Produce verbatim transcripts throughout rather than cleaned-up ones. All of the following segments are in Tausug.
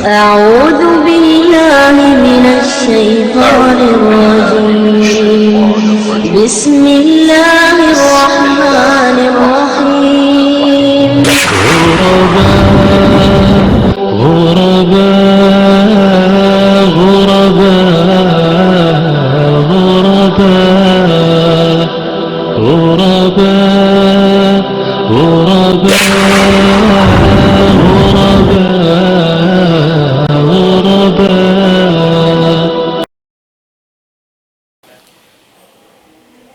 أعوذ بالله من الشيطان الرجيم. بسم الله الرحمن الرحيم. غرباء، غرباء، غرباء، غرباء. غرباء، غرباء، غرباء، غرباء.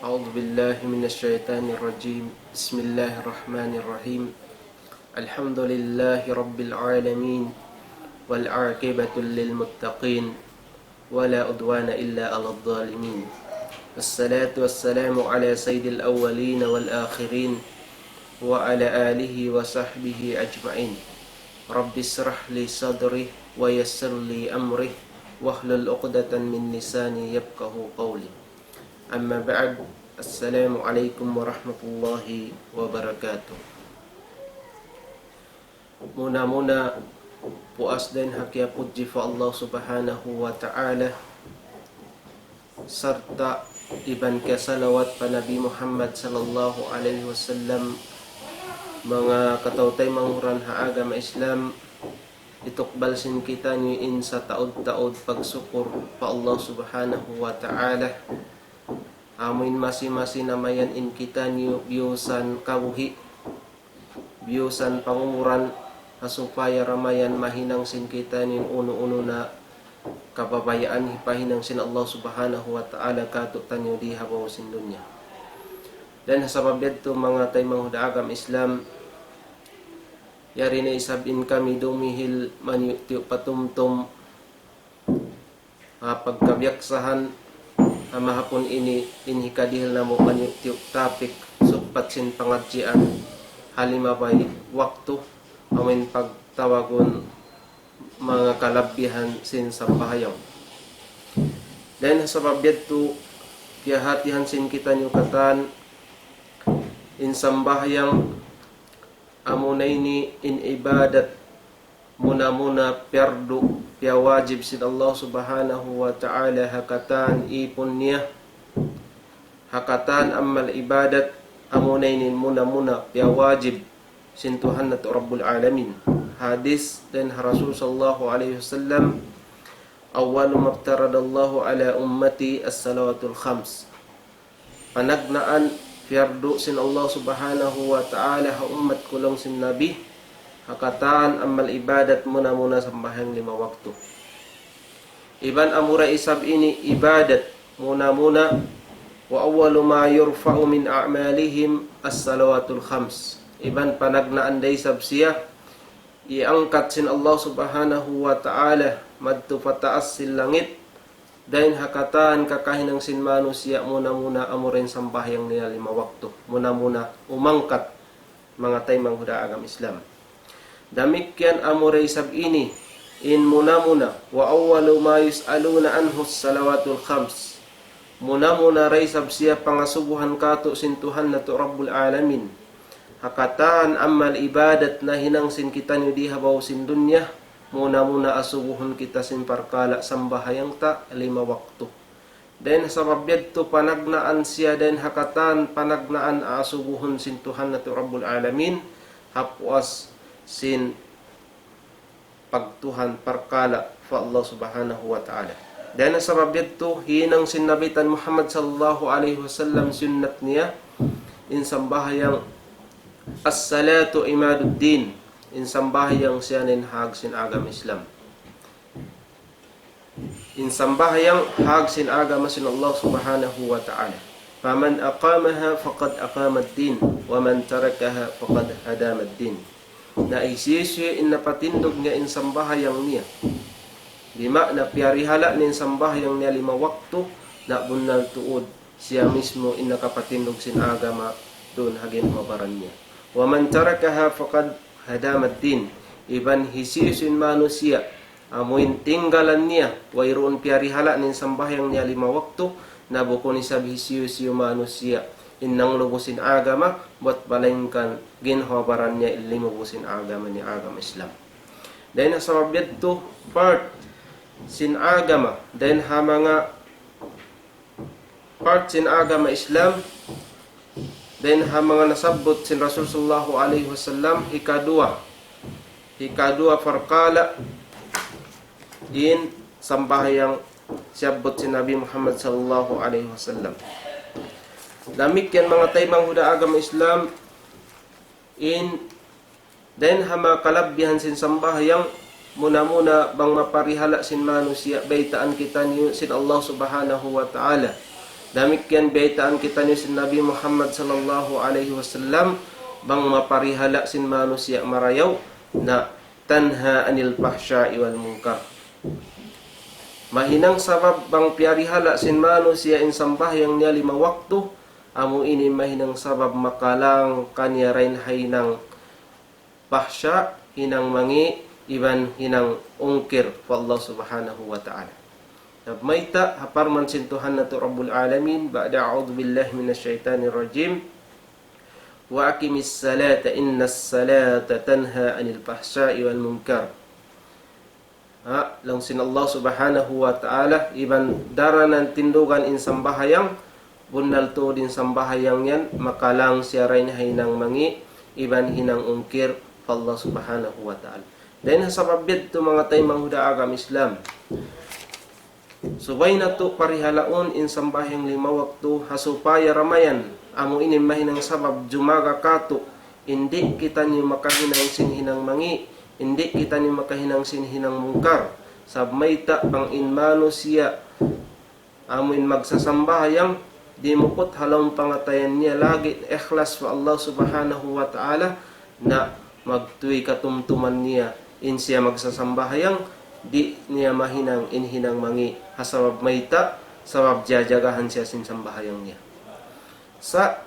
أعوذ بالله من الشيطان الرجيم. بسم الله الرحمن الرحيم. الحمد لله رب العالمين، والعاقبة للمتقين، ولا عدوان إلا على الظالمين. والصلاة والسلام على سيد الأولين والآخرين، وعلى آله وصحبه أجمعين. رب اشرح لي صدري ويسر لي أمري واحلل عقدة من لساني يفقهوا قولي. أما بعد، السلام عليكم ورحمة الله وبركاته. Muna-muna, puas dayn ha kiyapudji pa Allah Subhanahu wa Ta'ala, sarta' iban kiyasalawat pa Nabi Muhammad sallallahu alayhi wasallam. Manga kataw-taymanghuran ha agama Islam, itukbal sin kitaniyu in sataud-taud pagsukur pa Allah Subhanahu wa Ta'ala. Amu in masi-masi namayan in kitaniyu biyusan kabuhi', biyusan pangumuran, ha supaya da mayan mahinang sin kitaniyu unu-unu na kabayaan hipahinang sin Allah Subhanahu wa Ta'ala kātu'niyu dii ha babaw sin dunya. Dayn ha sabab yadtu, manga taymanghud ha agama Islam, yari na isab in kami dumihil maniyu'-tiyu' patumtum, ha pagkabiyaksahan, ha mahapun ini, in hikadihil namu' maniyu'-tiyu' topic, sugpat sin pangadjian ha limabay waktu, amu in pagtawagun manga kalabihan sin sambahayang. Dayn ha sabab yadtu, kiyahatihan sin kitaniyu katan, in sambahayang amuna ini in ibadat muna-muna piyardu, piyawajib sin Allah Subhanahu wa Ta'ala ha katan īpun niya, ha katan amal ibadat, amuna ini muna-muna piyawajib sin Tuhan natu' Rabbul Alamin. Hadis dayn ha Rasul sallallahu alayhi wasallam, أول ما افترض الله على أمتي الصلوات الخمس. Panagnaan piyardu sin Allah Subhanahu wa Ta'ala ha ummat ku laung sin Nabi, ha katan amal ibadat muna-muna sambahayang lima waktu. Iban amura isab ini ibadat muna-muna, وأول ما يرفع من أعمالهم الصلوات الخمس. Iban panagnaan da isab siya iangkat sin Allah Subhanahu wa Ta'ala madtu pa taas sin langit, dayn ha katan kakahinang sin manusiya' muna-muna amura in sambahayang nila lima waktu. Muna-muna umangkat, manga taymanghud ha agama Islam. Damikkiyan amura isab ini, in muna-muna, وأول ما يسألون عنه الصلوات الخمس. Muna-muna da isab siya pangasubuhan kātu' sin Tuhan natu' Rabbul Alamin. Ha katan amal ibadat nahinang sin kitaniyu dii ha babaw sin dunya, muna-muna asubuhun kita sin parkala' sambahayang ta lima waktu. Dayn ha sabab yadtu panagnaan siya dayn ha katan panagnaan asubuhun sin Tuhan natu' Rabbul Alamin, ha puas sin pagtuhan parkala' pa Allah Subhanahu wa Ta'ala. Dayn ha sabab yadtu, hinang sin Nabi taniyu Muhammad sallallahu alayhi wasallam sunnat niya, in sambahayang الصلاة عماد الدين, in sambahayang siya in hag sin agama Islam. In sambahayang hag sin agama sin Allah Subhanahu wa Ta'ala. فمن أقامها فقد أقام الدين، ومن تركها فقد هدم الدين. Na hisiyu-siyu in napatindug niya in sambahayang niya, di' maana piyarihala' niya in sambahayang niya lima waktu, na bunnal tuud siya mismu in nakapatindug sin agama duun ha ginhawa-baran niya. ومن تركها فقد هدم الدين. Iban hisiyu-siyu in manusiya' amuin tinggalan niya, wayruun piyarihala' niya in sambahayang niya lima waktu, na bukun isab hisiyu-siyu manusiya' in nanglubu sin agama, bat malaingkan ginhawa-baran niya in limubu sin agama niya, agama Islam. Dayn ha sabab yadtu, part sin agama, dayn ha manga part sin agama Islam, dayn ha manga nasabbut sin Rasul sallallahu alayhi wasallam, hikaduwa, hikaduwa parkala' in sambahayang siyabbut sin Nabi Muhammad sallallahu alayhi wasallam. Damikkiyan manga taymanghud ha agama Islam, in dayn ha manga kalabbihan sin sambahayang, muna-muna bang maparihala' sin manusiya', baytaan kitaniyu sin Allah Subhanahu wa Ta'ala. Damikkiyan baytaan kitaniyu sin Nabi Muhammad sallallahu alayhi wasallam, bang maparihala' sin manusiya' marayaw, na تنهى عن الفحشاء والمنكر. Mahinang sabab bang piyarihala' sin manusiya' in sambahayang niya lima waktu, amu ini mahinang sabab makalang kaniya dayn ha hinang pahsya', hinang mangi', iban hinang ungkir pa Allah Subhanahu wa Ta'ala. Sabab mayta', ha parman sin Tuhan natu' Rabbul Alamin, بعد أعوذ بالله من الشيطان الرجيم، وأقم الصلاة إن الصلاة تنهى عن الفحشاء والمنكر. Ha, laung sin Allah Subhanahu wa Ta'ala, iban daranan tindugan in sambahayang, bunnal tuud in sambahayang yan, makalang siya dayn ha hinang mangi', iban hinang ungkir pa Allah Subhanahu wa Ta'ala. Dayn ha sabab yadtu manga taymanghud ha agama Islam, subay natu' parihalaun in sambahayang lima waktu, ha supaya da mayan, amu ini mahinang sabab jumaga katu', in di' kitaniyu makahinang sin hinang mangi', in di' kitaniyu makahinang sin hinang mungkar. Sabab mayta' bang in manusiya', amu in magsasambahayang, dimukut ha lawm pangatayan niya lagi' ikhlas pa Allah Subhanahu wa Ta'ala, na magtuy katumtuman niya, in siya magsasambahayang, di' niya mahinang in hinang mangi', ha sabab mayta', sabab jajagahan siya sin sambahayang niya. Sa',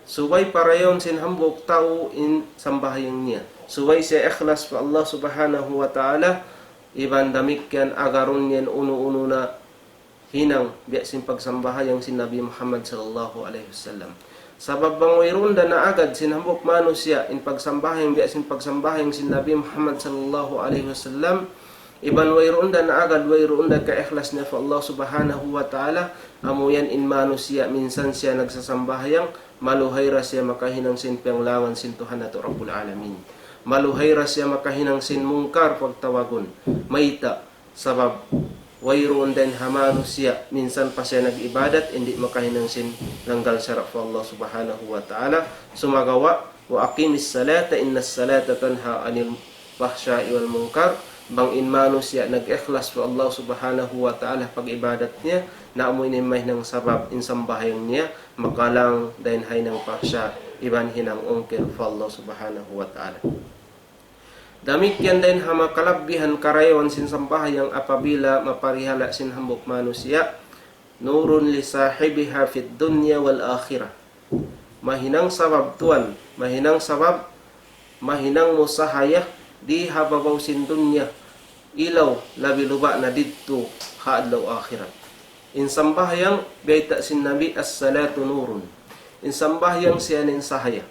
subay parayawun sin hambuuk tau in sambahayang niya. Subay siya ikhlas pa Allah Subhanahu wa Ta'ala, iban damikkiyan agarun niya in unu-unu na hinang biya' sin pagsambahayang sin Nabi Muhammad sallallahu alayhi wasallam. Sabab bang wayruun da naagad sin hambuuk manusiya' in pagsambahayang biya' sin pagsambahayang sin Nabi Muhammad sallallahu alayhi wasallam, iban wayruun da naagad, wayruun da kaikhlas niya pa Allah Subhanahu wa Ta'ala, amu yan in manusiya' minsan siya nagsasambahayang, maluhay da siya makahinang sin piyanglangan sin Tuhan natu' Rabbul Alamin. Maluhay da siya makahinang sin mungkar pagtawagun. Mayta', sabab wayruun dayn ha manusiya', minsan pa siya nag-ibadat, di' makahinang sin langgal sara' pa Allah Subhanahu wa Ta'ala. Sumagawa', وأقم الصلاة إن الصلاة تنهى عن الفحشاء والمنكر. Bang in manusiya' nag-ikhlas pa Allah Subhanahu wa Ta'ala pag-ibadat niya, na amu ini mahinang sabab in sambahayang niya makalang dayn ha hinang pahsya' iban hinang ungkil pa Allah Subhanahu wa Ta'ala. Damikkiyan dayn ha manga kalabbihan karayawan sin sambahayang apabila maparihala' sin hambuuk manusiya', نور لصاحبها في الدنيا والآخرة. Mahinang sabab tuwan, mahinang sabab, mahinang mu sahaya di ha babaw sin dunya, ilaw labi luba' na didtu ha adlaw akhirat. In sambahayang, bayta' sin Nabi, الصلاة نور. In sambahayang siya in sahaya.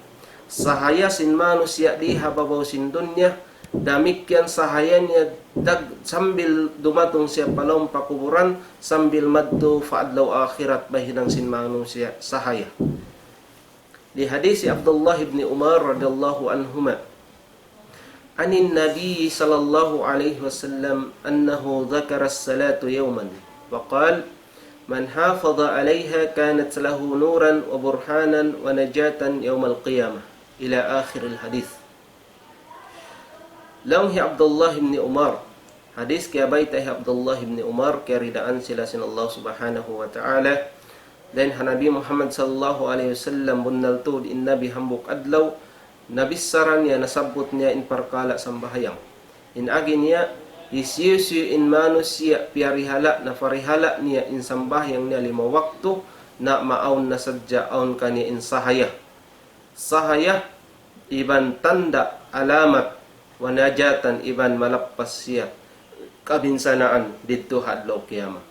Sahaya sin manusiya' di ha babaw sin dunya, damikkiyan sahaya niya dag-, sambil dumatung siya pa lawm pakuburan, sambil madtu pa adlaw akhirat mahinang sin manusiya' sahaya. Li hadisi Abdullah ibn Umar radiyallahu anhuma. عن النبي صلى الله عليه وسلم أنه ذكر الصلاة يوما وقال: من حافظ عليها كانت له نورا وبرهانا ونجاة يوم القيامة. إلى آخر الحديث. Laung hi Abdullah ibn Umar, hadis kiyabayta' hi Abdullah ibn Umar, kiyaridaan sila sin Allah Subhanahu wa Ta'ala, dayn ha Nabi Muhammad sallallahu alayhi wasallam, bunnal tuud in Nabi hambuuk adlaw, nabissara niya, nasabbut niya in parkala' sambahayang. In agi niya, hisiyu-siyu in manusiya' piyarihala', naparihala' niya in sambahayang niya lima waktu, na maawn na sadja awn kaniya in sahaya. Sahaya iban tanda' alamat, ونجاة iban malappas siya kabinsanaan didtu ha adlaw kiyamat.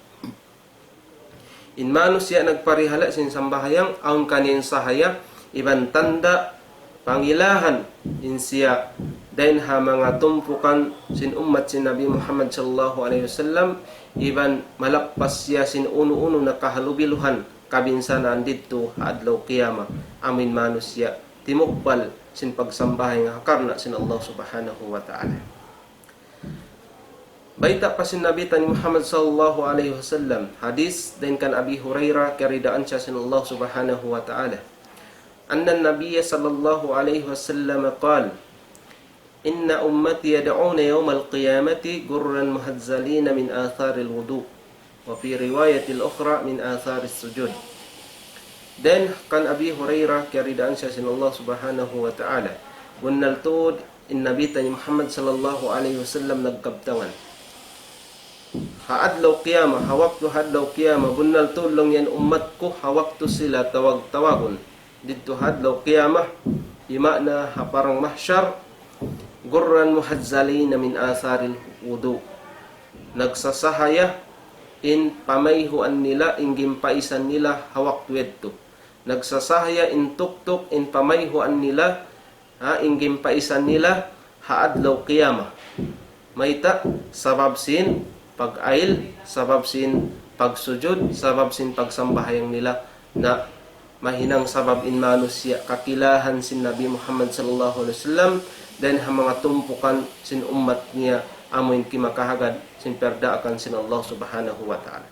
In manusiya' nagparihala' sin sambahayang, awn kaniya in sahaya iban tanda' Pangilahan in siya dayn ha manga tumpukan sin ummat sin Nabi Muhammad sallallahu alayhi wasallam, iban malappas siya sin unu-unu na kahalubiluhan, kabinsanaan didtu ha adlaw qiyamah, amuin manusiya' timukbal sin pagsambahayang ha karna' sin Allah Subhanahu wa Ta'ala. Bayta' pa sin Nabi taniyu Muhammad sallallahu alayhi wasallam, hadith dayn kan Abi Hurairah, kiyaridaan siya sin Allah Subhanahu wa Ta'ala. أن النبي صلى الله عليه وسلم قال: إن أمتي يدعون يوم القيامة غرا محجلين من أثر الوضوء، وفي رواية أخرى من أثر السجود. Dayn kan Abi Hurairah, kiyaridaan siya sin Allah Subhanahu wa Ta'ala, bunnal tuud in Nabi taniyu Muhammad sallallahu alayhi wasallam nagkabtangan, ha adlaw qiyamah, ha waktu ha adlaw qiyamah, bunnal tuud laung niya in ummat ku, ha waktu sila tawag-tawagun didtu ha adlaw qiyamah, di' maana ha parang mahsyar, غرا محجلين من أثر الوضوء. Nagsasahaya in pamayhuan nila, in ginpaisan nila ha waktu yadtu. Nagsasahaya in tuktuk, in pamayhuan nila, ha, in ginpaisan nila ha adlaw qiyamah. Mayta'? Sabab sin pag-ayl, sabab sin pagsujud, sabab sin pagsambahayang nila. Na mahinang sabab in manusiya' kakilahan sin Nabi Muhammad sallallahu alayhi wasallam, dayn ha manga tumpukan sin ummat niya, amuin kimakahagad sin piyardaakan sin Allah Subhanahu wa Ta'ala.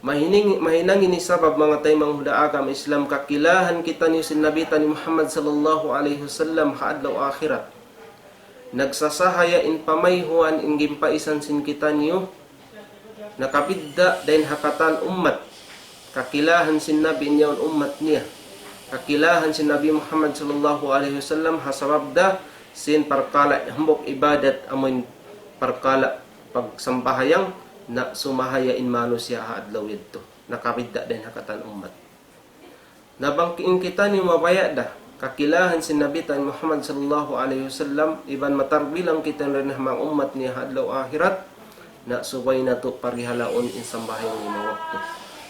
Mahinang, mahinang ini sabab, manga taymanghud ha agama Islam, kakilahan kitaniyu sin Nabi taniyu Muhammad sallallahu alayhi wasallam ha adlaw akhirat. Nagsasahaya in pamayhuan, in ginpaisan sin kitaniyu, nakabidda' dayn ha katan ummat. Kakilahan sin Nabi in yaun ummat niya. Kakilahan sin Nabi Muhammad sallallahu alayhi wasallam ha sabab da sin parkala' hambuuk ibadat, amuin parkala' pagsambahayang, na sumahaya in manusiya' ha adlaw yadtu. Nakabidda' dayn ha katan ummat. Na bang in kitaniyu mabaya' da kakilahan sin Nabi taniyu Muhammad sallallahu alayhi wasallam, iban matarbilang kitaniyu dayn ha manga ummat niya ha adlaw akhirat, na subay natu' parihalaun in sambahayang lima waktu.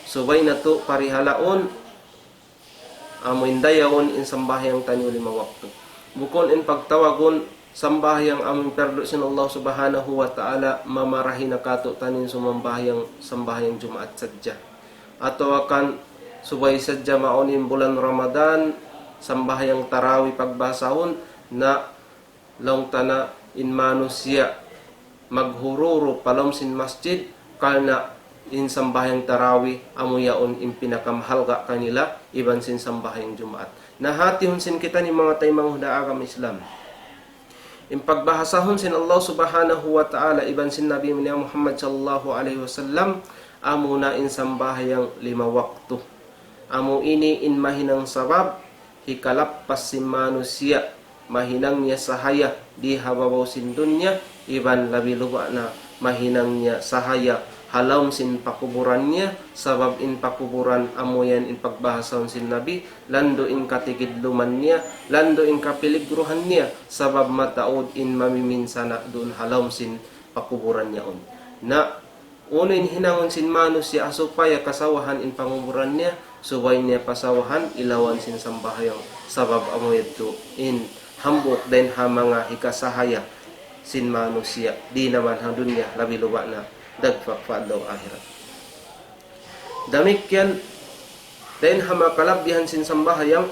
Subay natu' parihalaun, amuin dayawun in sambahayang taniyu lima waktu. Bukun in pagtawagun sambahayang amuin pardu sin Allah Subhanahu wa Ta'ala, mamarahi na katu'niyu sumambahayang, sambahayang Jumaat sadja. Atawa kan subay sadja mawn in bulan Ramadan, sambahayang tarawih pagbahasahun, na laung ta na in manusiya' maghururu pa lawm sin masjid, karna' in sambahayang tarawih amu yaun in pinakamahalga' kanila iban sin sambahayang Jumaat. Na hātihun sin kitaniyu manga taymanghud ha agama Islam, in pagbahasahun sin Allah Subhanahu wa Ta'ala iban sin Nabi niya Muhammad sallallahu alayhi wasallam, amuna in sambahayang lima waktu. Amu ini in mahinang sabab hikalappas sin manusiya', mahinang niya sahaya di ha babaw sin dunya, iban labi-labi na mahinang niya sahaya ha lawm sin pakuburan niya, sabab in pakuburan amu yan in pagbahasahun sin Nabi, landu' in katigidluman niya, landu' in kapiligruhan niya, sabab mataud in mamiminsana' duun ha lawm sin pakuburan yaun. Na unu in hinangun sin manusiya' ha supaya kasawahan in panguburan niya, subay niya pasawahan ilawan sin sambahayang, sabab amu yadtu in hambuuk dayn ha manga hikasahaya sin manusiya', di' naman ha dunya, labi-labi na dagpak pa adlaw akhirat. Damikkiyan dayn ha manga kalabbihan sin sambahayang,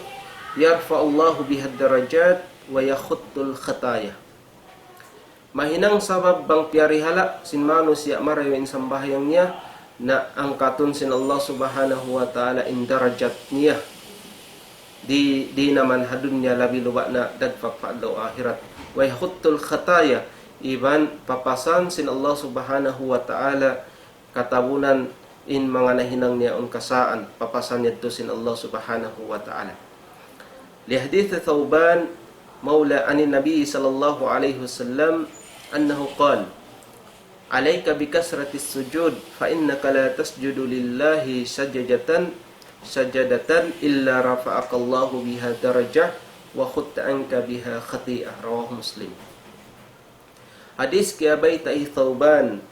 يرفع الله بها الدرجات ويخط الخطايا. Mahinang sabab bang piyarihala' sin manusiya' marayaw in sambahayang niya, na angkatun sin Allah Subhanahu wa Ta'ala in darajat niya. Di', di' naman ha dunya, labi-labi na dagpak pa adlaw akhirat. ويخط الخطايا, iban papasan sin Allah Subhanahu wa Ta'ala katabunan in manga nahinang niya yaun kasaan, papasan yadtu sin Allah Subhanahu wa Ta'ala. لحديث ثوبان مولى عن النبي صلى الله عليه وسلم أنه قال: عليك بكثرة السجود، فإنك لا تسجد لله سجدة، سجدة إلا رفعك الله بها درجة وخط عنك بها خطيئة. رواه مسلم. Hadis kiyabayta' hi Thawban,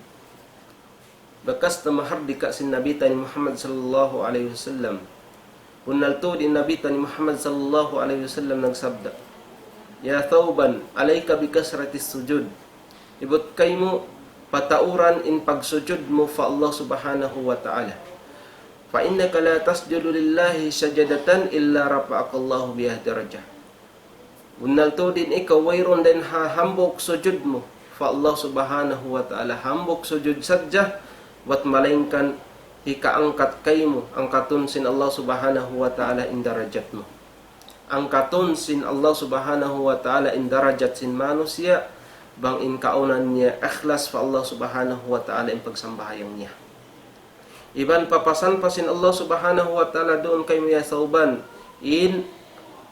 bakas ta mahardika sin Nabi taniyu Muhammad sallallahu alayhi wasallam. Bunnal tuud in Nabi taniyu Muhammad sallallahu alayhi wasallam nagsabda, "Ya Thawban, alayka bi kasratis sujud." Ibut kaymu, patauran in pagsujud mu pa Allah Subhanahu wa Ta'ala. "Fa innaka la tasjudu lillahi sajadatan illa rafa'akallahu biha darajah." Bunnal tuud in ikaw wayruun dayn ha hambuuk sujud mu pa Allah Subhanahu wa Ta'ala, hambuuk sujud sadja, bat malaingkan hikaangkat kaymu, angkatun sin Allah Subhanahu wa Ta'ala in darajat mu. Angkatun sin Allah Subhanahu wa Ta'ala in darajat sin manusiya', bang in kaawnan niya ikhlas pa Allah Subhanahu wa Ta'ala in pagsambahayang niya. Iban papasan pa sin Allah Subhanahu wa Ta'ala duun kaymu ya Thawban, in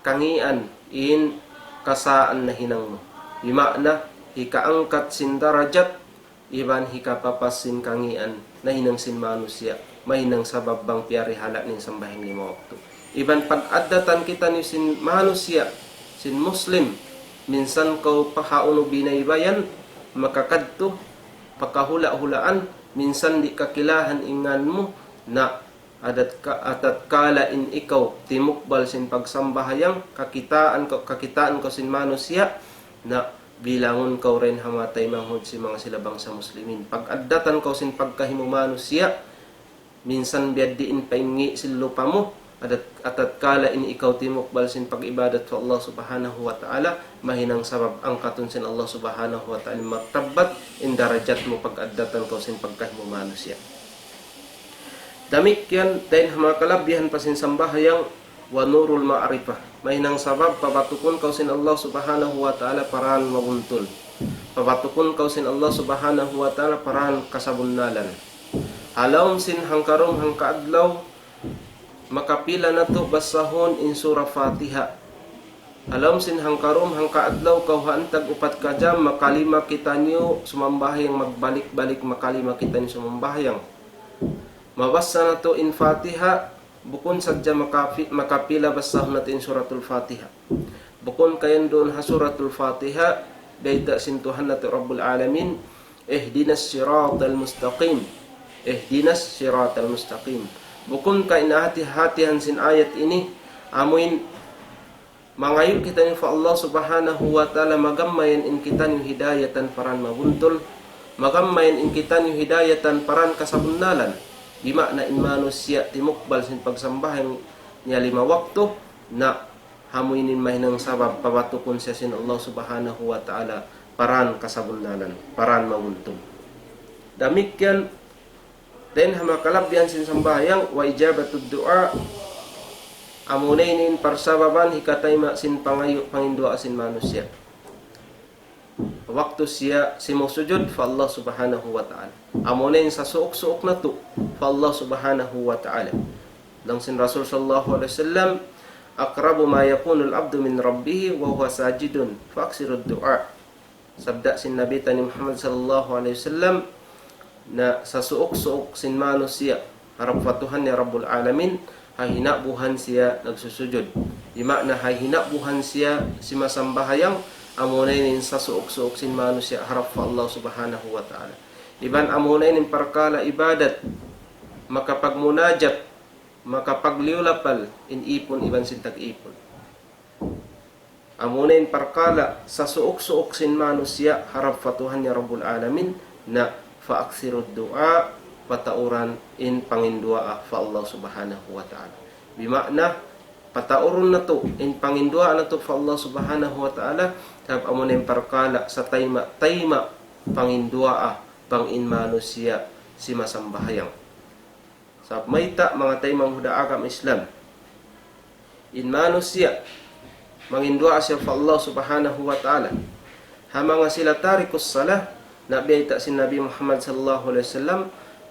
kangīan, in kasaan nahinang mu. Bima'na, hikaangkat sin darajat, iban hikapapas sin kangīan nahinang sin manusiya', mahinang sabab bang piyarihala' niya in sambahayang lima waktu. Iban pag-addatan kitaniyu sin manusiya', sin Muslim, minsan kaw pa hawnu binaybayan, makakadtu, pakahula'-hulaan, minsan di' kakilahan in ngān mu, na adat ka, atatkala in ikaw timukbal sin pagsambahayang, kakitaan kaw, kakitaan kaw sin manusiya', na bilangun kaw dayn ha manga taymanghud sin manga sila bangsa Muslimin. Pag-addatan kaw sin pagkahi mu manusiya', minsan biya' diin pa in ngi' sin lupa mu, adat, atatkala in ikaw timukbal sin pag-ibadat pa Allah Subhanahu wa Ta'ala, mahinang sabab angkatun sin Allah Subhanahu wa Ta'ala martabbat in darajat mu pag-addatan kaw sin pagkahi mu manusiya'. Damikkiyan dayn ha manga kalabihan pa sin sambahayang, wa nurul ma'rifah. Mahinang sabab pabatukun kaw sin Allah Subhanahu wa Ta'ala pa dān mabuntul. Pabatukun kaw sin Allah Subhanahu wa Ta'ala pa dān kasabunnalan. Ha lawm sin hangkarum hangkaadlaw, makapila natu' basahun in Surah Fatiha. Ha lawm sin hangkarum hangkaadlaw, kawhaan tag upat ka jam, makalima kitaniyu sumambahayang, magbalik-balik makalima kitaniyu sumambahayang. Mabassa natu' in Fatiha, bukun sadja makapi-, makapila basahun natu' in Suratul Fatiha. Bukun kayanduun ha Suratul Fatiha, bayta' sin Tuhan natu' Rabbul Alamin, "Ihdinas siratal mustaqim. Ihdinas siratal mustaqim." Bukun ka in hati-, hatihan sin ayat ini, amuin mangayu' kitaniyu pa Allah Subhanahu wa Ta'ala, magammayan in kitaniyu hidayatan pa dān mabuntul, magammayan in kitaniyu hidayatan pa dān kasabunnalan. Bima'na in manusiya' timukbal sin pagsambahayang niya lima waktu, na amu ini in mahinang sabab pabatukun siya sin Allah Subhanahu wa Ta'ala pa dān kasabunnalan, pa dān mabuntul. Damikkiyan, dayn ha manga kalabihan sin sambahayang, wa ijabatud du'a, amuna ini in parsababan hikatayma' sin pangayu' panginduwaa sin manusiya'. Waktu siya simusujud pa Allah Subhanahu wa Ta'ala. Amuna in sasuuk-suuk natu' pa Allah Subhanahu wa Ta'ala. Laung sin Rasul sallallahu alayhi wasallam, "Aqrabu ma yakunul abdu min rabbihi wa huwa sajidun, fa aksirud du'a." Sabda sin Nabi taniyu Muhammad sallallahu alayhi wasallam, na sasuuk-suuk sin manusiya' harap pa Tuhan niya Rabbul Alamin, ha hinabuhan siya nagsusujud. Bima'na ha hinabuhan siya simasambahayang, amuna ini in sasuuk-suuk sin manusiya' harap pa Allah Subhanahu wa Ta'ala. Iban amuna ini in parkala' ibadat, makapagmunajat, makapagliyulapal in ipun iban sin tag-ipun. Amuna in parkala' sasuuk-suuk sin manusiya' harap pa Tuhan niya Rabbul Alamin, na fa aksirud du'a, patauran in panginduwaa pa Allah Subhanahu wa Ta'ala. Bima'na, pataurun natu' in panginduwaa natu' pa Allah Subhanahu wa Ta'ala, sabab amuna in parkala' satayma'-tayma' panginduwaa bang in manusiya' simasambahayang. Sabab mayta', manga taymanghud ha agama Islam, in manusiya' manginduwaa siya pa Allah Subhanahu wa Ta'ala. Ha manga sila tarikus salah, na biyayta' sin Nabi Muhammad sallallahu alayhi wasallam,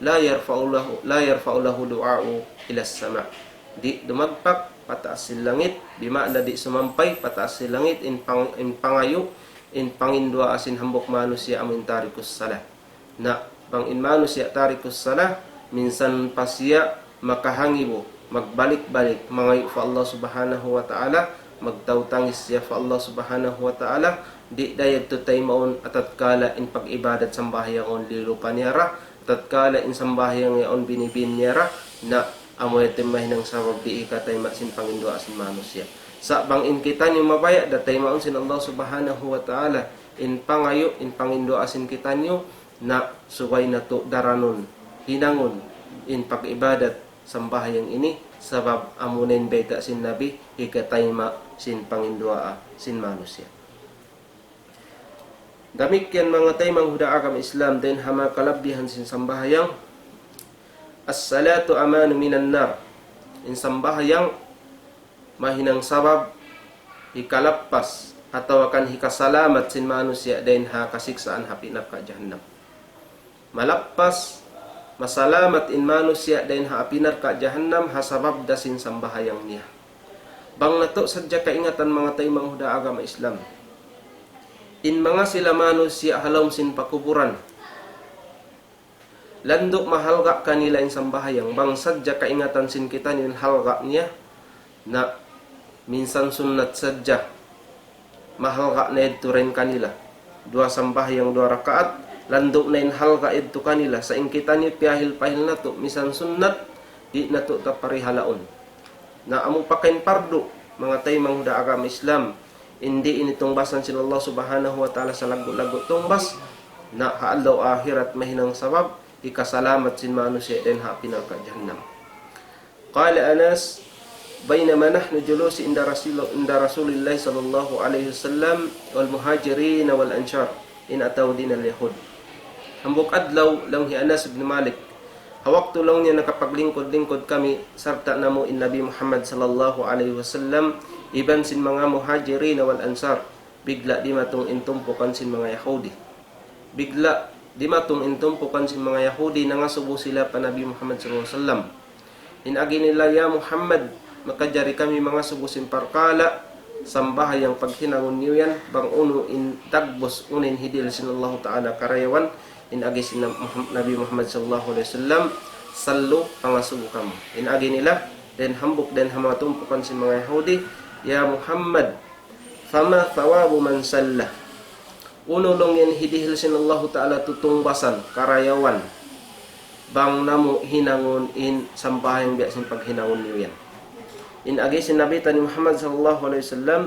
la yarfa'u lahu, la yarfa'u lahu du'a'u ilas sama'. Di' dumagpak pataas sin langit, bima'na di' sumampay pataas sin langit, in pang-, in pangayu', in panginduwaa sin hambuuk manusiya' amu in tarikus salah. Na, bang in manusiya' tarikus salah, minsan pa siya makahangibu, magbalik-balik, mangayu' pa Allah Subhanahu wa Ta'ala, magtautangis siya pa Allah Subhanahu wa Ta'ala, di' da yadtu taymaun atatkala in pag-ibadat sambahayangun liyulupa niya ra, atatkala in sambahayang yaun binibin niya ra, na Amu yadtu in mahinang sabab di' hikatayma' sin panginduwaa sin manusiya'. Sa' bang in kitaniyu mabaya' da taymaun sin Allah Subhanahu wa Ta'ala in pangayu', in panginduwaa sin kitaniyu, na subay natu' daranun, hinangun in pag-ibadat sambahayang ini, sabab amu na in bayta' sin Nabi, hikatayma' sin panginduwaa sin manusiya'. Damikkiyan manga taymanghud ha agama Islam, dayn ha manga kalabbihan sin sambahayang, الصلاة أمان من النار. In sambahayang mahinang sabab hikalappas atawa kan hikasalamat sin manusiya' dayn ha kasiksaan ha api narka' jahannam. Malappas, masalamat in manusiya' dayn ha api narka' jahannam ha sabab da sin sambahayang niya. Bang natu' sadja kaingatan manga taymanghud ha agama Islam. In manga sila manusiya' ha lawm sin pakuburan, landu' mahalga' kanila in sambahayang, bang sadja kaingatan sin kitaniyu in halga' niya, na minsan sunnat sadja, mahalga' na yadtu dayn kanila. Duwa sambahayang duwa rakaat, landu' na in halga' yadtu kanila, sa' in kitaniyu piyahil-pahil natu', minsan sunnat, di' natu' ta parihalaun. Na amu pa kain pardu, manga taymanghud ha agama Islam, in di' ini tungbasan sin Allah Subhanahu wa Ta'ala salaggu'-laggu' tungbas, na ha adlaw akhirat mahinang sabab, hikasalamat sin manusiya' dayn ha api narka' jahannam. قال أنس: بينما نحن جلوس عند رسول، عند رسول الله صلى الله عليه وسلم والمهاجرين والأنصار إذ أتوا دين اليهود. Hambuuk adlaw, laung hi Anas ibn Malik, ha waktu laung niya nakapaglingkud-lingkud kami sarta' namu' in Nabi Muhammad sallallahu alayhi wasallam iban sin manga Muhajirin wal Ansar, bigla' dimatung in tumpukan sin manga Yahudi. Bigla' dimatung in tumpukan sin manga Yahudi, nangasubu sila pa Nabi Muhammad sallallahu alayhi wasallam. In agi nila, "Ya Muhammad, makajari kami mangasubu sin parkala' sambahayang paghinangun niyu yan, bang unu in dagbus, unu in hidihil sin Allahu Ta'ala karayawan." In agi sin Muham-, Nabi Muhammad sallallahu alayhi wasallam, "Sallu, pangasubu kamu." In agi nila, dayn hambuuk dayn ha manga tumpukan sin manga Yahudi, "Ya Muhammad, فما ثواب من صلى؟" Unu laung yan hidihil sin Allahu Ta'ala tutungbasan, karayawan, bang namu' hinangun in sambahayang biya' sin paghinangun niyu yan. In agi sin Nabi taniyu Muhammad sallallahu alayhi wasallam,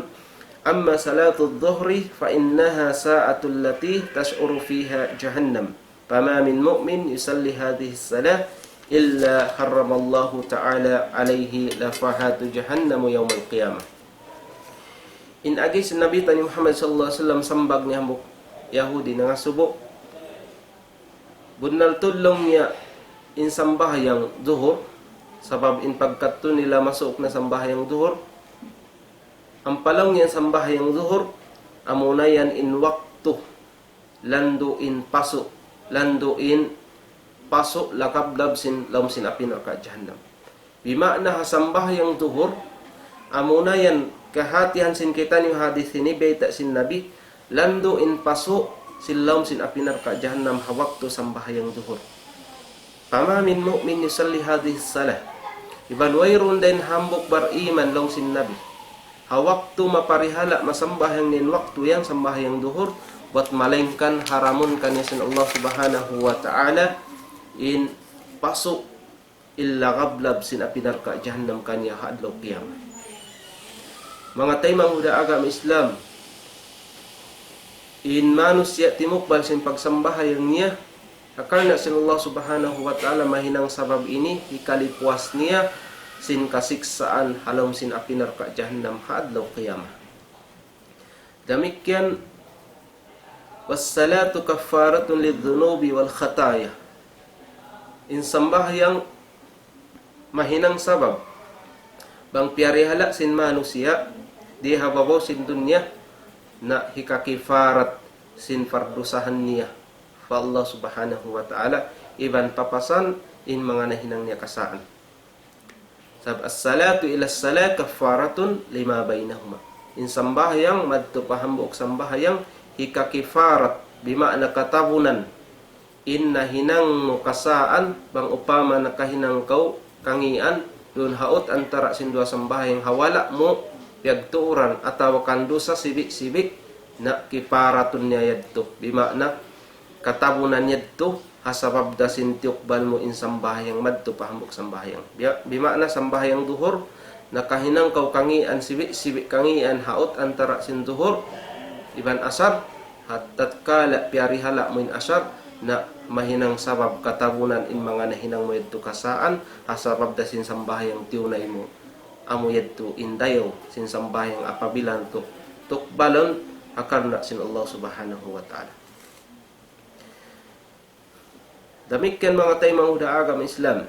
أما صلاة الظهر فإنها الساعة التي تسعر فيها جهنم، فما من مؤمن يصلي هذه الصلاة إلا حرم الله تعالى عليه لفحات جهنم يوم القيامة. In agi sin Nabi taniyu Muhammad sallallahu alayhi wasallam, sambag niya hambuuk Yahudi nangasubu, bunnal tuud laung niya in sambahayang duhur, sabab in pagkadtu nila masuuk na sambahayang duhur. Ampa laung niya in sambahayang duhur, amuna yan in waktu landu' in pasu', landu' in pasu' lagablab sin lawm sin api narka' jahannam. Bima'na ha sambahayang duhur, amuna yan kahatihan sin kitaniyu hadis ini, bayta' sin Nabi, landu' in pasu' sin lawm sin api narka' jahannam ha waktu sambahayang duhur. فما من مؤمن يصلي هذه الصلاة. Iban wayruun dayn hambuuk bariman laung sin Nabi, ha waktu maparihala' masambahayang niya in waktu yan sambahayang duhur, bat malaingkan haramun kaniya sin Allah Subhanahu wa Ta'ala in pasu' in lagablab sin api narka' jahannam kaniya ha adlaw kiyamat. Manga taymanghud ha agama Islam, in manusiya' timukbal sin pagsambahayang niya, ha karna' sin Allah Subhanahu wa Ta'ala, mahinang sabab ini hikalipuas niya sin kasiksaan ha lawm sin api narka' jahannam ha adlaw kiyamat. Damikkiyan, والصلاة كفارة للذنوب والخطايا. In sambahayang mahinang sabab bang piyarihala' sin manusiya' di ha babaw sin dunya, na hikakifarat sin pardusahan niya pa Allah Subhanahu wa Ta'ala, iban papasan in manga nahinang niya kasaan. Sabab الصلاة إلى الصلاة كفارة لما بينهما. In sambahayang madtu pa hambuuk sambahayang hikakifarat, bima'na katabunan in nahinang mu kasaan, bang upama nakahinang kaw kangīan duun ha ut antara' sin duwa sambahayang ha wala' mu piyagtuuran atawa kan dusa sibik-sibik, na kifaratun niya yadtu. Bima'na katabunan yadtu, ha sabab da sin tiyukbal mu in sambahayang madtu pa hambuuk sambahayang. Biya', bima'na sambahayang duhur, nakahinang kaw kangīan, sibi'-sibi' kangīan, haut antara' sin duhur iban asar, ha tatkala piyarihala' mu in asar, na mahinang sabab katabunan in manga nahinang mu yadtu kasaan, ha sabab da sin sambahayang tiyunay mu. Amu yadtu in dayaw sin sambahayang apabila tu-, tukbalun ha karna' sin Allah Subhanahu wa Ta'ala. Damikkiyan manga taymanghud ha agama Islam.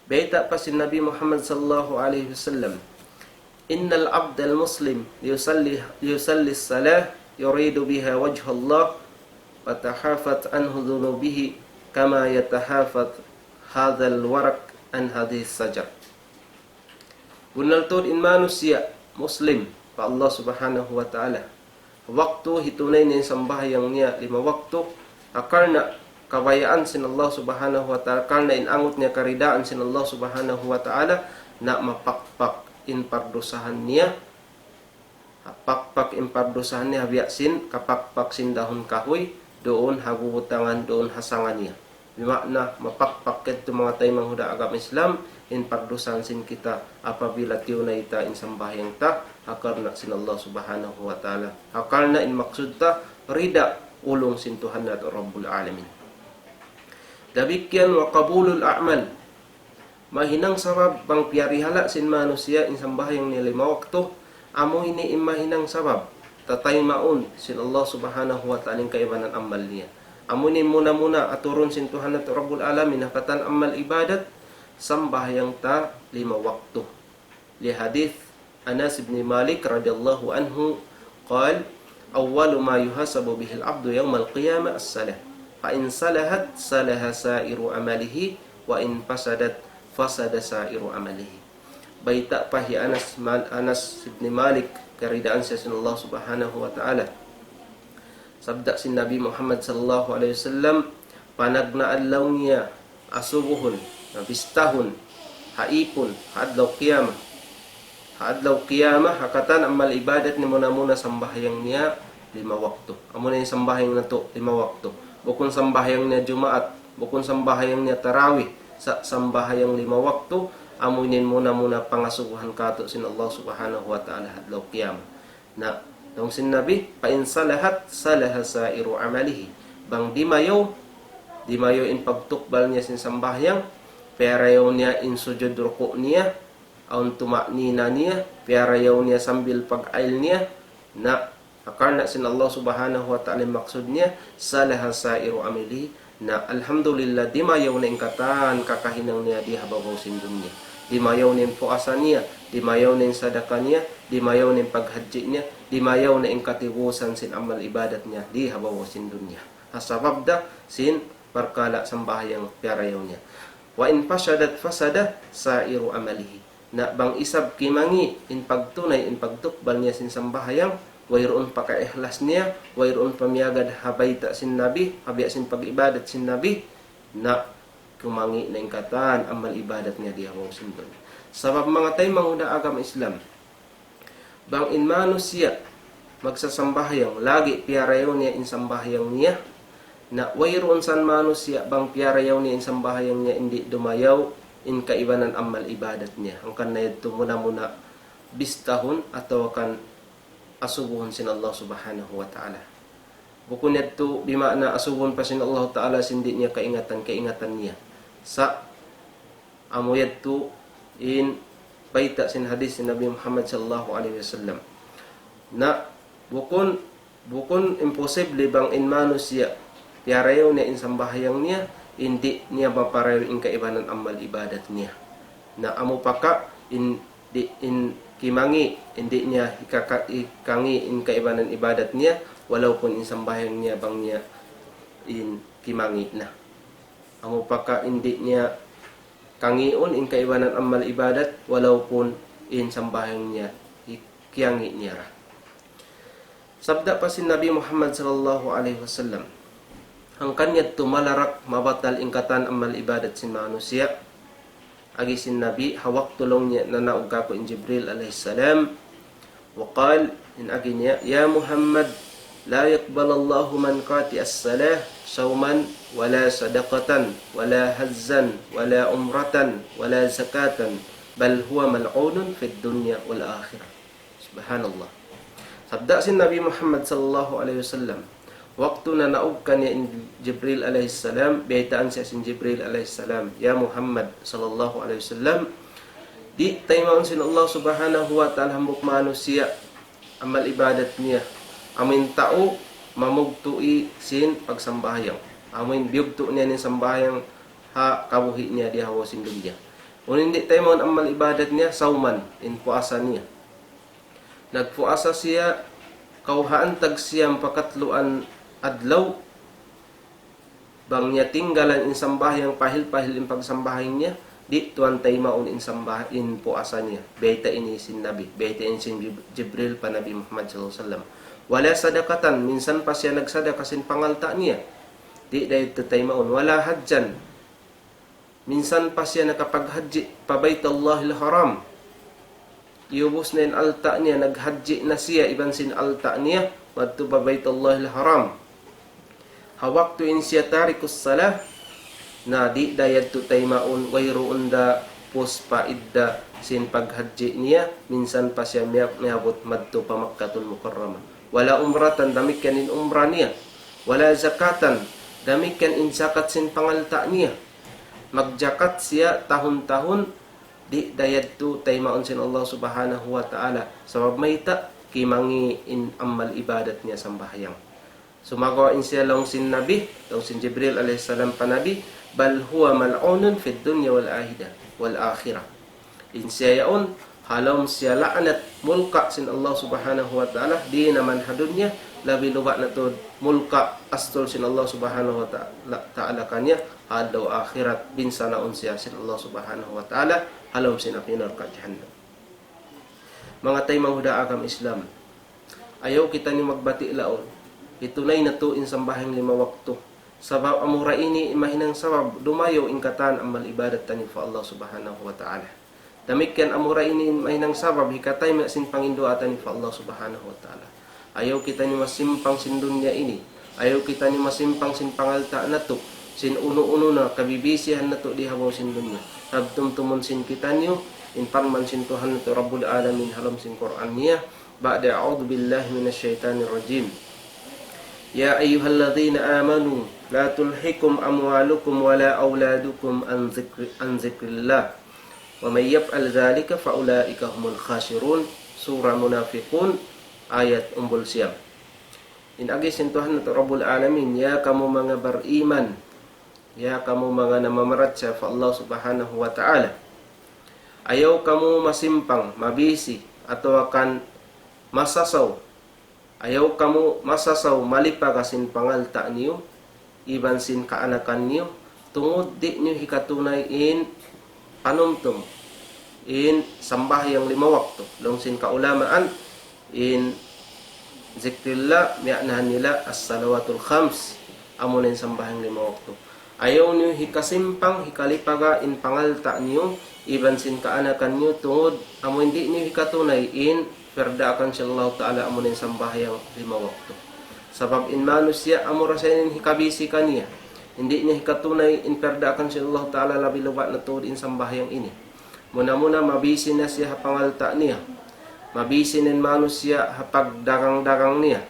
Bayta' pa sin Nabi Muhammad sallallahu alayhi wasallam, إن العبد المسلم يصلي، يصلي الصلاة يريد بها وجه الله وتحافت عنه ذنوبه كما يتحافت هذا الورق عن هذه الشجرة. Bunnal tuud in manusiya' Muslim pa Allah Subhanahu wa Ta'ala, waktu hitunay niya in sambahayang niya lima waktu, ha karna' kabayaan sin Allah Subhanahu wa Ta'ala, karna' in angut niya karidaan sin Allah Subhanahu wa Ta'ala, na mapakpak in pardusahan niya, pakpak in pardusahan niya, biya' sin kapakpak sin dahun kahuy, duun ha bubutangan, duun ha sanga niya. Bima'na, mapakpak yadtu manga taymanghud ha agama Islam, in pardusahan sin kita apabila tiyunay ta in sambahayang ta, ha karna' sin Allah Subhanahu wa Ta'ala. Ha karna' in maksud ta, rida ulung sin Tuhan natu' Rabbul Alamin. Damikkiyan وقبول الأعمال. Mahinang sabab bang piyarihala' sin manusiya' in sambahayang niya lima waktu, amu ini in mahinang sabab tataymaun sin Allah Subhanahu wa Ta'ala in kaibanan amal niya. Amu ini muna-muna aturun sin Tuhan natu' Rabbul Alamin ha katan amal ibadat, sambahayang ta lima waktu. لحديث أنس بن مالك رضي الله عنه قال: أول ما يحاسب به العبد يوم القيامة الصلاة، فإن صلحت صلح سائر عمله، وإن فسدت فسد سائر عمله. Bayta' pa hi Anas, Mal-, Anas ibn Malik, karidaan siya sin Allah Subhanahu wa Ta'ala. Sabda sin Nabi Muhammad sallallahu alayhi wasallam, panagnaan laung niya asubuhun, na bistahun, ha ipun, ha adlaw qiyamah. Ha adlaw qiyamah, ha katan amal ibadat niya muna-muna sambahayang niya lima waktu. Amu na in sambahayang natu', lima waktu. Bukun sambahayang niya Jumaat, bukun sambahayang niya tarawih, sa-, sambahayang lima waktu, amu in muna-muna pangasubuhan katu' sin Allah Subhanahu wa Ta'ala ha adlaw qiyamah. Na, laung sin Nabi, فإن صلحت صلح سائر عمله. Bang dimayaw, dimayaw in pagtukbal niya sin sambahayang, piyarayaw niya in sujud ruku' niya, awn tuma'nina niya, piyarayaw niya sambil pag-ail niya, na, ha karna' sin Allah Subhanahu wa Ta'ala in maksud niya, صلح سائر عمله, na alhamdulillah, dimayaw na in katan kakahinang niya di ha babaw sin dunya. Dimayaw na in puasa niya, dimayaw na in sadaka niya, dimayaw na in paghajji niya, dimayaw na in katibusan sin amal ibadat niya di ha babaw sin dunya. Ha sabab da sin parkala' sambahayang piyarayaw niya. وإن فسدت فسد سائر عمله. Na bang isab kimangi' in pagtunay, in pagtukbal niya sin sambahayang, wayruun pa kaihlas niya, wayruun pa miyagad ha bayta' sin Nabi, ha biya' sin pag-ibadat sin Nabi, na kumangi' na in katan amal ibadat niya di ha babaw sin dunya. Sabab manga taymanghud ha agama Islam, bang in manusiya' magsasambahayang, lagi' piyarayaw niya in sambahayang niya, na wayruun san manusiya' bang piyarayaw niya in sambahayang niya, di' dumayaw in kaibanan amal ibadat niya. Hangkan na yadtu muna-muna bistahun atawa kan asubuhun sin Allah Subhanahu wa Ta'ala. Bukun yadtu bima'na asubuhun pa sin Allah Ta'ala sin di' niya kaingatan, kaingatan niya. Sa' amu yadtu in bayta' sin hadith sin Nabi Muhammad sallallahu alayhi wasallam. Na bukun, bukun imposible bang in manusiya' piyarayaw niya in sambahayang niya, di' niya maparayaw in kaibanan amal ibadat niya. Na amu pa ka in di', in kimangi', di' niya hikaka-, hikangi' in kaibanan ibadat niya, walaupun in sambahayang niya bang niya in kimangi' na. Amu pa ka in di' niya kangiun in kaibanan amal ibadat, walaupun in sambahayang niya hi-, kiyangi' niya ra. Sabda pa sin Nabi Muhammad sallallahu alayhi wasallam, hangkan yadtu malarak mabatal in katan amal ibadat sin manusiya'. Agi sin Nabi, ha waktu laung niya nanaug kāku' in Jibril alayhis salam, وقال, in agi niya, يا محمد، لا يقبل الله من قطع الصلاة صوما ولا صدقة ولا حجا ولا عمرة ولا زكاة بل هو ملعون في الدنيا والآخرة. Subhanallah. Sabda sin Nabi Muhammad sallallahu alayhi wasallam, waktu nanaug kaniya in Jibril alayhi salam, biyaytaan siya sin Jibril alayhi salam, "Ya Muhammad sallallahu alayhi wasallam, di' taymaun sin Allah subhanahu wa ta'ala hambuuk manusiya' amal ibadat niya, amuin tau mamugtu'i sin pagsambahayang, amuin biyugtu' niya in sambahayang ha kabuhi' niya di ha babaw sin dunya. Unu in di' taymaun amal ibadat niya, sawman, in puasa niya. Nagpuasa siya, kawhaan tag siyam pakatluan adlaw, bang niya tinggalan in sambahayang pahil-pahil in pagsambahayang niya, di' tuwan taymaun in sambah-, in puasa niya." Bayta' ini sin Nabi, bayta' ini sin Jib-, Jibril pa Nabi Muhammad sallallahu alayhi wasallam. "ولا صدقة, minsan pa siya nagsadaka sin pangalta' niya, di' da yadtu taymaun. ولا حجا, minsan pa siya nakapaghajji pa Baytullahil Haram. Iyubus na in alta' niya, naghajji na siya iban sin alta' niya, madtu pa Baytullahil Haram. Ha waktu in siya tarikus salah, na di' da yadtu taymaun, wayruun da pus pa idda sin paghajji niya, minsan pa siya miya-, miyabut madtu pa Makkatul Mukarramah. ولا عمرة, damikkiyan in umrah niya. ولا زكاة, damikkiyan in zakat sin pangalta' niya. Magjakat siya tahun-tahun, di' da yadtu taymaun sin Allah subhanahu wa ta'ala. Sabab mayta', kimangi' in amal ibadat niya sambahayang." Sumagawa' in siya laung sin Nabi, laung sin Jibril alayhi salam pa Nabi, بل هو ملعون في الدنيا والآخرة, والآخرة. In siya yaun, ha lawm siya la'nat, mulka' sin Allah subhanahu wa ta'ala, di' na man ha dunya, labi luba' na tuud mulka' astul sin Allah subhanahu wa ta'ala, ta'ala kaniya, ha adlaw akhirat, binsanaun siya sin Allah subhanahu wa ta'ala, ha lawm sin api narka' jahannam. Manga taymanghud ha agama Islam, ayaw kitaniyu magbati' laung, hitunay natu' in sambahayang lima waktu. Sabab amura ini mahinang sabab dumayaw in katan amal ibadat taniyu pa Allah subhanahu wa ta'ala. Damikkiyan amura ini mahinang sabab hikatayma' sin panginduwaa taniyu pa Allah subhanahu wa ta'ala. Ayaw kitaniyu masimpang sin dunya ini. Ayaw kitaniyu masimpang sin pangalta' natu', sin unu-unu na kabibisihan natu' di ha babaw sin dunya. Sabab tumtumun sin kitaniyu, in parman sin Tuhan natu' Rabbul Alamin ha lawm sin Qur'an niya, بعد أعوذ بالله من الشيطان الرجيم. يا أيها الذين آمنوا لا تلهكم أموالكم ولا أولادكم عن ذكر، عن ذكر الله ومن يفعل ذلك فأولئك هم الخاسرون. Surah Munafiqun, ayat umbul siyam. In agi sin Tuhan natu' Rabbul Alamin, ya kamu manga bariman, ya kamu manga namamarachaya pa Allah subhanahu wa ta'ala. Ayaw kamu masimpang, mabisi, atawa kan masasaw. Ayaw kamu masasaw, malipaga sin pangalta' niyu, iban sin kaanakan niyu, tungud di' niyu hikatunay in panumtum, in sambahayang lima waktu. Laung sin kaulamaan, in zikrillah, miya'nahan nila as-salawatul khams, amuna in sambahayang lima waktu. Ayaw niyu hikasimpang, hikalipaga in pangalta' niyu, iban sin kaanakan niyu, tungud amu in di' niyu hikatunay in piyardaakan sin Allah ta'ala, amuna in sambahayang lima waktu. Sabab in manusiya' amura sa in hikabisi kaniya, in di' niya hikatunay in piyardaakan sin Allah ta'ala, labi luba' na tuud in sambahayang ini. Muna-muna mabisi na siya ha pangalta' niya. Mabisi na in manusiya' ha pagdagang-dagang niya.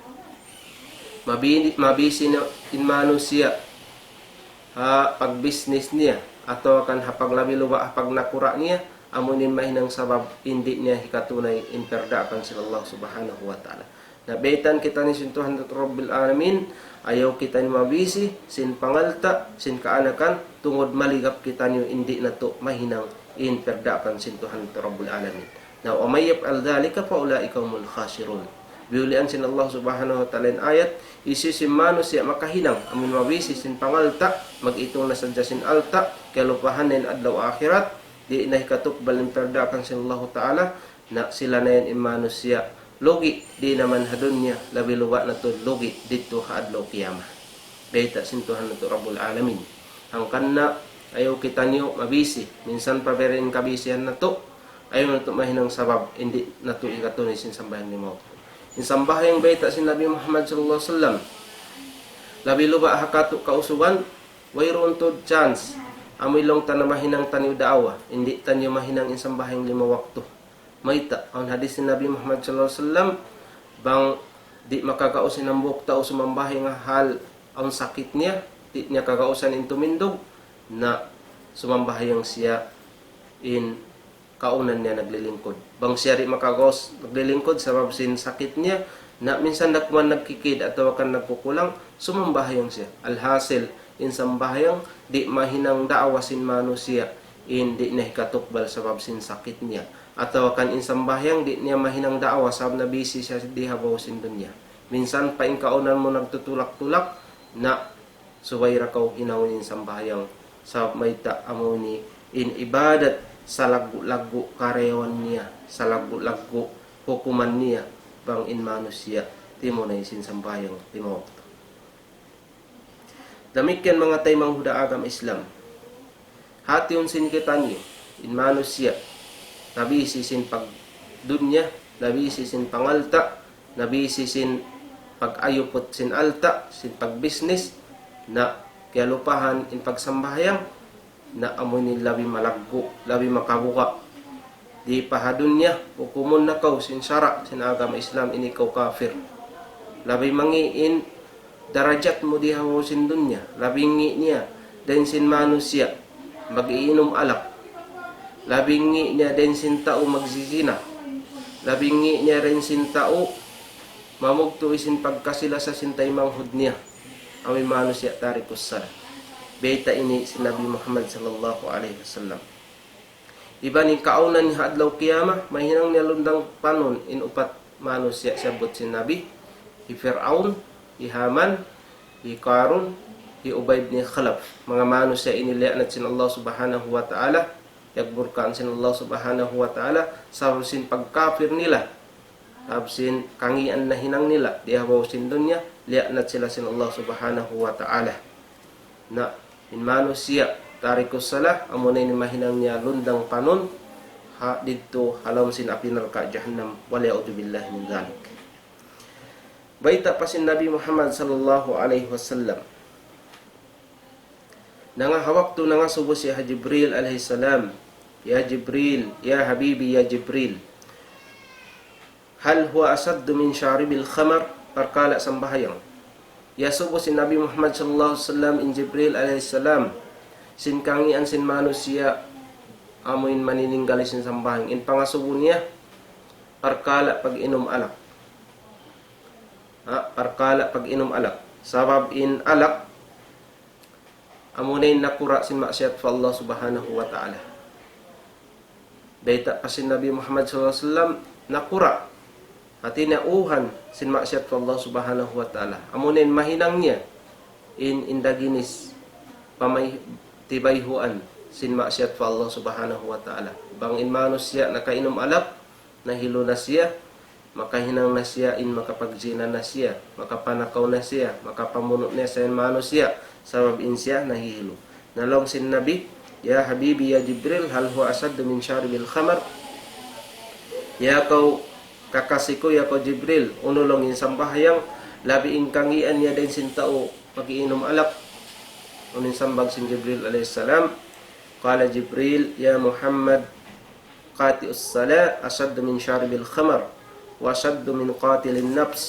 Mabi-, mabisi na in manusiya' ha pagbisnis niya, atawa kan ha paglabi luba' ha pagnakura' niya, amu in mahinang sabab in di' niya hikatunay in piyardaakan sin Allah subhanahu wa ta'ala. Na baytaan kitaniyu sin Tuhan natu' Rabbul Alamin, ayaw kitaniyu mabisi sin pangalta', sin kaanakan, tungud maligap kitaniyu in di' natu' mahinang in piyardaakan sin Tuhan natu' Rabbul Alamin. Na, ومن يفعل ذلك فأولئك هم الخاسرون. Biyulian sin Allah subhanahu wa ta'ala in ayat, hisiyu-siyu in manusiya' makahinang, amun mabisi sin pangalta', mag-itung na sadja sin alta', kalupahan na in adlaw akhirat, di' na hikatukbal in piyardaakan sin Allah ta'ala, na sila na yan in manusiya' lugi', di' na man ha dunya, labi luba' na tuud lugi' didtu ha adlaw kiyamat. Bayta' sin Tuhan natu' Rabbul Alamin. Hangkan na, ayaw kitaniyu mabisi, minsan pa biya' diin in kabisihan natu', ayaw natu' mahinang sabab, in di' natu' hikatunay sin sambahayang lima waktu. In sambahayang bayta' sin Nabi Muhammad sallallahu alayhi wasallam, labi luba' ha katu' kausugan, wayruun tuud chance, amu in laung ta na mahinang taniyu da'wa, di' taniyu mahinang in sambahayang lima waktu. Mayta', awn hadis sin Nabi Muhammad sallallahu alayhi wasallam, bang di' makagaus in hambuuk tau sumambahayang hal awn sakit niya, di' niya kagausan in tumindug, na sumambahayang siya in kaunan niya naglilingkud. Bang siya di' makagaus naglilingkud sabab sin sakit niya, na minsan da kuman nagkikid atawa kan nagkukulang, sumambahayang siya. Alhasil, in sambahayang di' mahinang da'wa sin manusiya', in di' niya hikatukbal sabab sin sakit niya. Atawa kan in sambahayang di' niya mahinang da'wa sabab na busy siya di ha babaw sin dunya. Minsan pa in kaunan mu nagtutulak-tulak, na subay da kaw hinangun in sambahayang. Sabab mayta', amu ini in ibadat salaggu'-laggu' karayawan niya, salaggu'-laggu' hukuman niya, bang in manusiya' timunay sin sambahayang lima waktu. Damikkiyan manga taymanghud ha agama Islam. Hatiun sin kitaniyu, in manusiya', na busy sin pagdunya, na busy sin pangalta', na busy sin pag-ayuput sin alta', sin pagbisnis, na kiyalupahan in pagsambahayang, na amu ini labi malaggu', labi makabuga'. Di' pa ha dunya, hukumun na kaw sin sara', sin agama Islam, ini kaw kafir. Labi mangi' in darajat mu di ha babaw sin dunya, labi ngi' niya dayn sin manusiya' mag-iinum alak. Labi ngi' niya dayn sin tau magzizina. Labi ngi' niya dayn sin tau mamugtu' sin pagkasi-lasa sin taymanghud niya. Amu in manusiya' tarikus salah. Bayta' ini sin Nabi Muhammad sallallahu alayhi wasallam. Iban in kaunan niya ha adlaw qiyamah, mahinang niya lundang panun in upat manusiya' siyabbut sin Nabi, hi Fir'aun, hi Haman, hi Qarun, hi Ubay bin Khalaf. Manga manusiya' ini liyaanat sin Allah Subhanahu wa Ta'ala, piyagmurkaan sin Allah Subhanahu wa Ta'ala, sabab sin pagkapir nila, sabab sin kangīan nahinang nila, di ha babaw sin dunya, liyaanat sila sin Allah Subhanahu wa Ta'ala. Na, in manusiya' tarikus salah, amuna in mahinang niya lundang panun, ha didtu ha lawm sin api narka' jahannam, wal a'udhu billahi min dhalik. Bayta' pa sin Nabi Muhammad sallallahu alayhi wasallam. Nanga ha waktu nangasubu siya ha Jibril alayhi salam, "Ya Jibril, ya Habibi, ya Jibril." "Hal huwa ashaddu min sharibil khamar?" Parkala' sambahayang. Iyasubu sin Nabi Muhammad sallallahu alayhi wasallam in Jibril alayhi salam, sin kangīan sin manusiya' amu in manininggal sin sambahayang. In pangasubu niya, parkala' pag-inum alak. Ha, parkala' pag-inum alak. Sabab in alak, amuna in nakura' sin maksiyat pa Allah Subhanahu wa Ta'ala. Bayta' pa sin Nabi Muhammad sallallahu alayhi wasallam, nakura'. Hati niya uhan sin maksiyat pa Allah Subhanahu wa Ta'ala. Amuna in mahinang niya in indaginis pamay-, tibayhuan sin maksiyat pa Allah Subhanahu wa Ta'ala. Bang in manusiya' nakainum alak, nahilu na siya, makahinang na siya, in makapagjina na siya, makapanakaw na siya, makapamunu' na siya in manusiya', sabab in siya nahihilu. Na laung sin Nabi, "Ya Habibi, ya Jibril, hal huwa ashaddu min sharibil khamar?" Ya kaw kakasi ku, ya kaw Jibril, unu laung in sambahayang, labi in kangīan niya dayn sin tau mag-iinum alak? Unu in sambag sin Jibril alayhi salam? Qala Jibril, "Ya Muhammad, قاطع الصلاة أشد من شارب الخمر، وأشد من قاتل النفس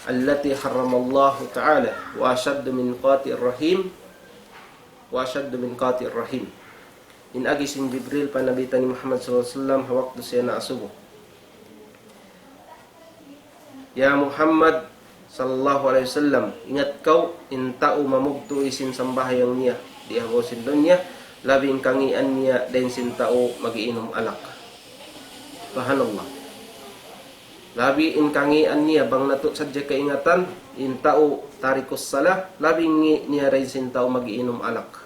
التي حرم الله تعالى، وأشد من قاطع الرحم، وأشد من قاطع الرحم." In agi sin Jibril pa Nabi taniyu Muhammad sallallahu alayhi wasallam ha waktu siya naasubu. Ya Muhammad sallallahu alayhi wasallam, ingat kaw, in tau mamugtu' sin sambahayang niya di ha babaw sin dunya, labi in kangīan niya dayn sin tau mag-iinum alak. Subhanallah. Labi in kangīan niya, bang natu' sadja kaingatan, in tau tarikus salah, labi ngi' niya dayn sin tau mag-iinum alak.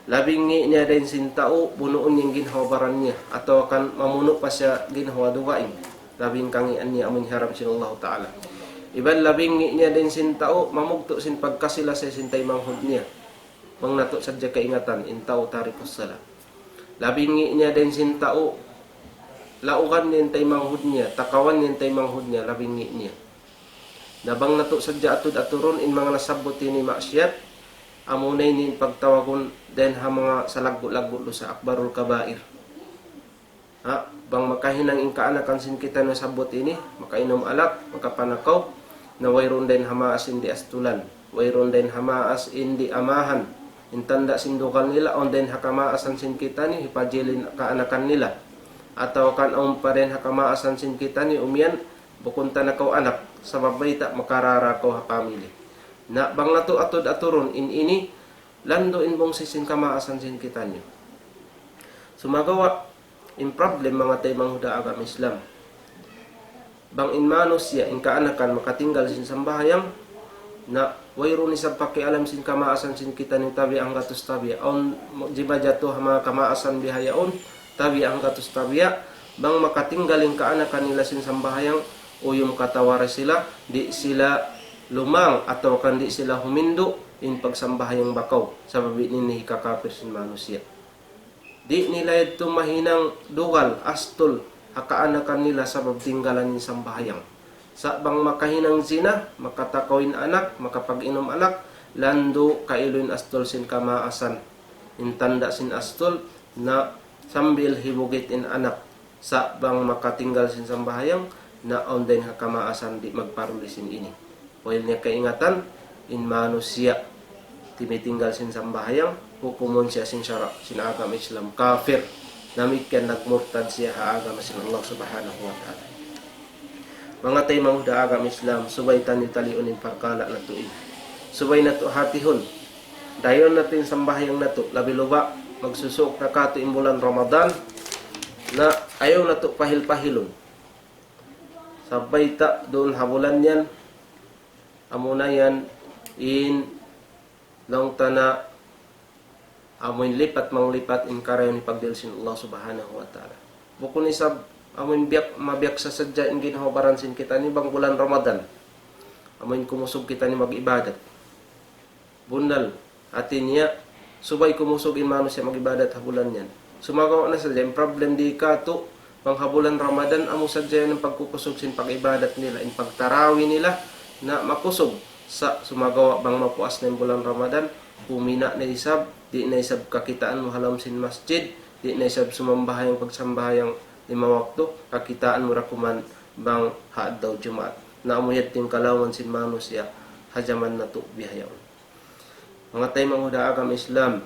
Labi ngi' niya dayn sin tau, bunuun niya in ginhawa baran niya, atawa kan mamunu' pa siya ginhawa dugaing. Labi in kangīan niya amun hiyaram sin Allahu Ta'ala. Iban labi ngi' niya dayn sin tau, mamugtu' sin pagkasi-lasa sin taymanghud niya. Bang natu' sadja kaingatan, in tau tarikus salah. Labi ngi' niya dayn sin tau, laugan niya in taymanghud niya, takawan niya in taymanghud niya, labingi niya. Na bang natu' sadja atud-aturun in manga nasabbut ini maksiyat, amuna ini in pagtawagun dayn ha manga salaggu'-laggu' dusa, akbarul kabair. Ha, bang makahinang in kaanakan sin kita nasabbut ini, makainum alak, makapanakaw, na wayruun dayn ha maas in di' astulan, wayruun dayn ha maas in di' amahan, in tanda' sin dugal nila, awn dayn ha kamaasan sin kita ini, hipajil in kaanakan nila. Atawa kan awn pa dayn ha kamaasan sin kita ini, umiyan, bukun ta na kaw anak, sabab mayta' makarara kaw ha family. Na bang natu' atud-aturun in ini, landu' in bungsi sin kamaasan sin kitaniyu. Sumagawa', in problem manga taymanghud ha agama Islam. Bang in manusiya', in kaanakan makatinggal sin sambahayang, na wayruun isab pakialam sin kamaasan sin kitaniyu tabiya' hanggatus tabiya'. Awn jiba jatu ha manga kamaasan bihaun, tabiya' hanggatus tabiya', bang makatinggal in kaanakan nila sin sambahayang, uyum katawa ra sila, di' sila lumang atawa kan di' sila humindu' in pagsambahayang bakaw, sabab ini hikakapir sin manusiya'. Di' nila yadtu mahinang dugal, astul, ha kaanakan nila sabab tinggalan in sambahayang. Sa' bang makahinang zina, makatakaw in anak, makapag-inum alak, landu' kailu in astul sin kamaasan. In tanda' sin astul, na sambil hibugit in anak. Sa' bang makatinggal sin sambahayang, na awn dayn ha kamaasan di' magparuli sin ini. Wayruun niya kaingatan, in manusiya' timitinggal sin sambahayang, hukumun siya sin sara', sin agama Islam, kafir. Damikkiyan nagmurtad siya ha agama sin Allah Subhanahu wa Ta'ala. Manga taymanghud ha agama Islam, subay taniyu taliun in parkala' natu' ini. Subay natu' hatihun. Dayuun natu' in sambahayang natu', labi luba', magsusuuk na katu' in bulan Ramadan, na ayaw natu' pahil-pahilun. Sabab mayta' duun ha bulan yan, amuna yan in laung ta na amuin lipat manglipat in karayawan hipagdihil sin Allah Subhanahu wa Ta'ala. Bukun isab amuin biyak, mabiyak sa sadja in ginhawa-baran sin kitaniyu bang bulan Ramadan. Amuin kumusug kitaniyu mag-ibadat. Bunnal, hati niya, subay kumusug in manusiya' mag-ibadat ha bulan yan. Sumagawa' na sadja, in problem di katu', bang ha bulan Ramadan, amu sadja yan in pagkukusug sin pag-ibadat nila, in pagtarawi nila, na makusug. Sa' sumagawa' bang mapuas na in bulan Ramadan, humina na isab, di' na isab kakitaan mu ha lawm sin masjid, di' na isab sumambahayang pagsambahayang lima waktu, kakitaan mu ra kuman bang ha adlaw Jumaat. Na amu yadtu in kalaungan sin manusiya', ha jaman natu' bihaun. Manga taymanghud ha agama Islam,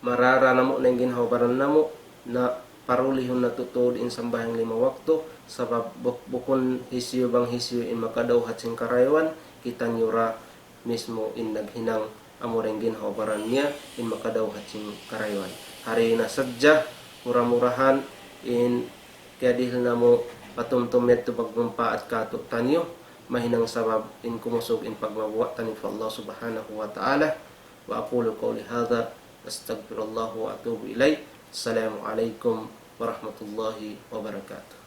marara namu' na in ginhawa-baran namu', na parulihun natu' tuud in sambahayang lima waktu, sabab buk-, bukun hisiyu bang hisiyu in makadawhat sin karayawan, kitaniyu ra mismu in naghinang amu ra in ginhawa-baran niya in makadawhat sin karayawan. Hari na sadja, mura-murahan in kiyadihil namu' patumtum yadtu pagmumpaat katu' taniyu, mahinang sabab in kumusug in pagmabuga' taniyu pa Allah Subhanahu wa Ta'ala. وأقول قولي هذا، أستغفر الله وأتوب إليه. السلام عليكم ورحمة الله وبركاته.